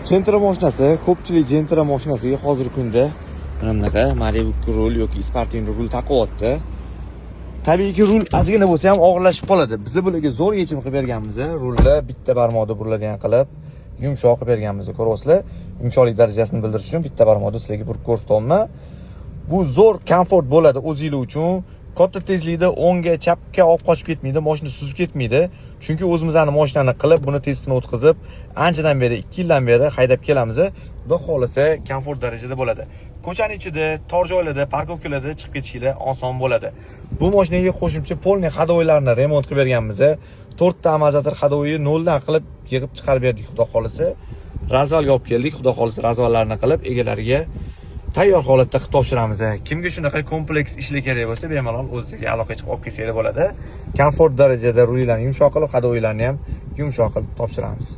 Gentra mashinasi, ko'pchilik Gentra mashinasiga hozirgi kunda mana bunaqa Malibu rul yoki спортивный rul taqyapti. Tabiiyki, rul ozgina bo'lsa ham og'irlashib qoladi. Biz bularga zo'r yechim qilib berganmiz. Rulni bitta barmoqda buriladigan qilib, yumshoq qilib berganmiz. Ko'ryapsizlar, yumshoqlik darajasini bildirish uchun bitta barmoqda sizlarga burib ko'rsatyapman. Bu zo'r komfort bo'ladi o'zinglar uchun. Katta tezlikda o'ngga, chapga olib qochib ketmaydi, mashina suzib ketmaydi. Chunki o'zimizni mashinani qilib, buni testini o'tkazib, anchadan beri, 2 yildan beri haydab kelamiz. Xudo xohlasa, komfort darajada bo'ladi. Ko'chani ichida, tor joylarda, парковка larda chiqib ketishinglar oson bo'ladi. Bu mashinaga qo'shimcha полный ходовой larni remont qilib berganmiz. To'rtta амортизатор ходовой noldan qilib yig'ib chiqarib berdik, xudo xohlasa. Развал ga olib keldik, xudo xohlasa, развал larni qilib egalariga tayyor holatda qilib topshiramiz. Kimga shunaqa kompleks ishlar kerak bo'lsa, bemalol o'ziga aloqa chiqib olib kelsanglar bo'ladi. Komfort darajada rullarni yumshoq qilib, ходовой larni ham yumshoq qilib topshiramiz.